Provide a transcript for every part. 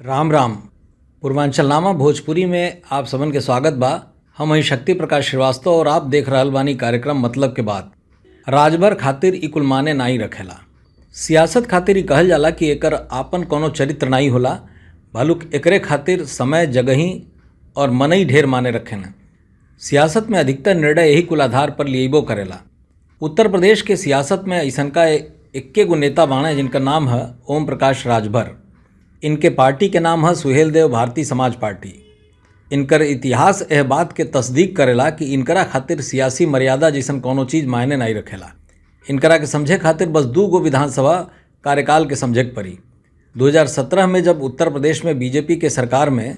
राम राम। पूर्वांचल नामा भोजपुरी में आप सबन के स्वागत बा। हम हई शक्ति प्रकाश श्रीवास्तव और आप देख रहल बानी कार्यक्रम मतलब के बात। राजभर खातिर ई कुल माने नाई रखेला। सियासत खातिर ई कहल जाला कि एकर आपन कौनो चरित्र नाई होला, भलुक एकरे खातिर समय, जगही और मनई ढेर माने रखेला। सियासत में अधिकतर निर्णय यही कुल आधार पर लियबो करेला। उत्तर प्रदेश के सियासत में अइसनका एक्के गो नेता बाणे जिनका नाम है ओम प्रकाश राजभर। इनके पार्टी के नाम है सुहेल देव भारतीय समाज पार्टी। इनकर इतिहास एह बात के तस्दीक करेला कि इनकरा खातिर सियासी मर्यादा जैसन कौनो चीज़ मायने नहीं रखेला। इनकरा के समझे खातिर बस दू गो विधानसभा कार्यकाल के समझे के पड़ी। 2017 में जब उत्तर प्रदेश में बीजेपी के सरकार में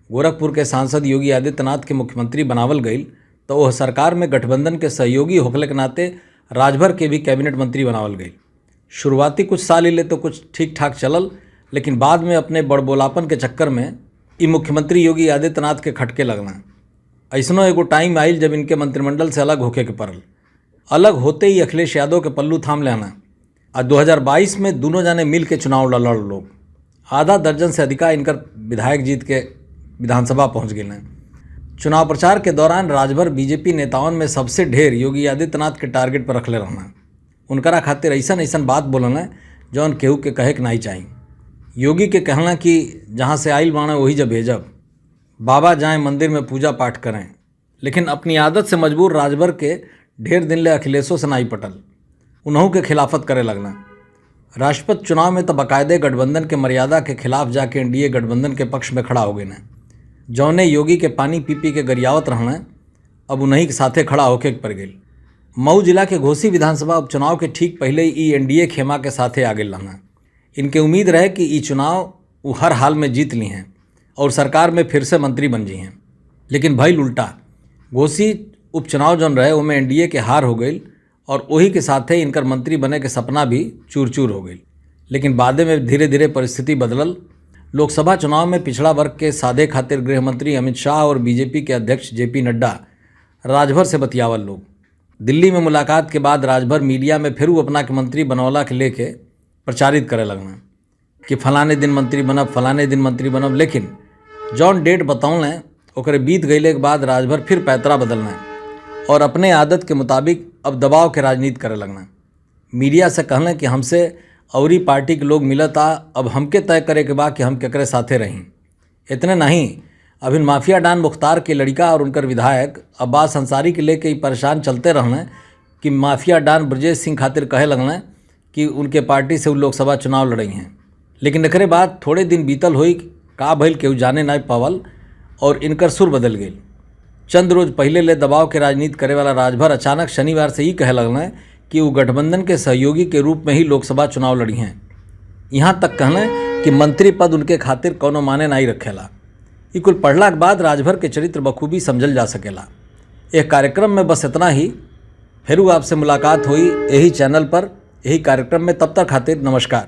गोरखपुर के सांसद योगी आदित्यनाथ के मुख्यमंत्री बनावल गईल, तो वह सरकार में गठबंधन के सहयोगी होखले के नाते राजभर के भी कैबिनेट मंत्री बनावल गईल। शुरुआती कुछ साल ही ले तो कुछ ठीक ठाक चलल, लेकिन बाद में अपने बड़बोलापन के चक्कर में ई मुख्यमंत्री योगी आदित्यनाथ के खटके लगना। ऐसनो एगो टाइम आइल जब इनके मंत्रिमंडल से अलग होके के पड़ल। अलग होते ही अखिलेश यादव के पल्लू थाम लेना आ 2022 में दोनों जाने मिल के चुनाव लड़ लोग। आधा दर्जन से अधिका इनकर विधायक जीत के विधानसभा पहुंच गए हैं। चुनाव प्रचार के दौरान राजभर बीजेपी नेताओं में सबसे ढेर योगी आदित्यनाथ के टारगेट पर रखले रहना। उनकरा खातिर ऐसन ऐसन बात बोलना जौन केहू के कहे के नहीं चाही। योगी के कहना कि जहाँ से आइल बाणे वही जब भेजब, बाबा जाएं मंदिर में पूजा पाठ करें। लेकिन अपनी आदत से मजबूर राजभर के ढेर दिन ले अखिलेशों से नाई पटल, उन्हों के खिलाफत करे लगना। राष्ट्रपति चुनाव में तो बाकायदे गठबंधन के मर्यादा के खिलाफ जाके एनडीए गठबंधन के पक्ष में खड़ा हो गए। जौने योगी के पानी पी पी के गरियावत रहना, अब उन्हीं के साथे खड़ा होके पड़ गई। मऊ जिला के घोसी विधानसभा उपचुनाव के ठीक पहले ई एनडीए खेमा के साथे आ गई रहना। इनके उम्मीद रहे कि ई चुनाव वो हर हाल में जीत ली हैं और सरकार में फिर से मंत्री बन जी हैं, लेकिन भइल उल्टा। घोसी उपचुनाव जौन रहे उनमें एनडीए के हार हो गई और वही के साथे इनकर मंत्री बने के सपना भी चूर चूर हो गई। लेकिन बाद में धीरे धीरे परिस्थिति बदलल। लोकसभा चुनाव में पिछड़ा वर्ग के साधे खातिर गृह मंत्री अमित शाह और बीजेपी के अध्यक्ष जेपी नड्डा राजभर से बतियावल लोग। दिल्ली में मुलाकात के बाद राजभर मीडिया में फिर वो अपना के मंत्री बनौला के लेके प्रचारित करे लगना कि फलाने दिन मंत्री बनब, फलाने दिन मंत्री बनब। लेकिन जौन डेट बतौलें ओकरे बीत गईले के बाद राजभर फिर पैतरा बदलना और अपने आदत के मुताबिक अब दबाव के राजनीति करे लगना। मीडिया से कहलें कि हमसे औरी पार्टी के लोग मिलता, अब हमके तय करे के बा कि हम केकरे साथे रहीं। इतने नहीं, अभी माफिया डान मुख्तार के लड़का और उनकर विधायक अब्बास अंसारी के लेके ही परेशान चलते रहने कि माफिया डान ब्रजेश सिंह खातिर कहे लगने कि उनके पार्टी से वो लोकसभा चुनाव लड़ई हैं। लेकिन एकरे बाद थोड़े दिन बीतल होई, का भइल केहू जाने नहीं पावल और इनकर सुर बदल गई। चंद रोज पहले ले दबाव के राजनीति करे वाला राजभर अचानक शनिवार से ही कहे लगलें कि वो गठबंधन के सहयोगी के रूप में ही लोकसभा चुनाव लड़ी हैं। यहाँ तक कहलें कि मंत्री पद उनके खातिर कौनो माने नहीं रखेला। ई कुल पढ़ला के बाद राजभर के चरित्र बखूबी समझल जा सकेला। एक कार्यक्रम में बस इतना ही। फिर आपसे मुलाकात हुई यही चैनल पर यही कार्यक्रम में। तब तक खातिर नमस्कार।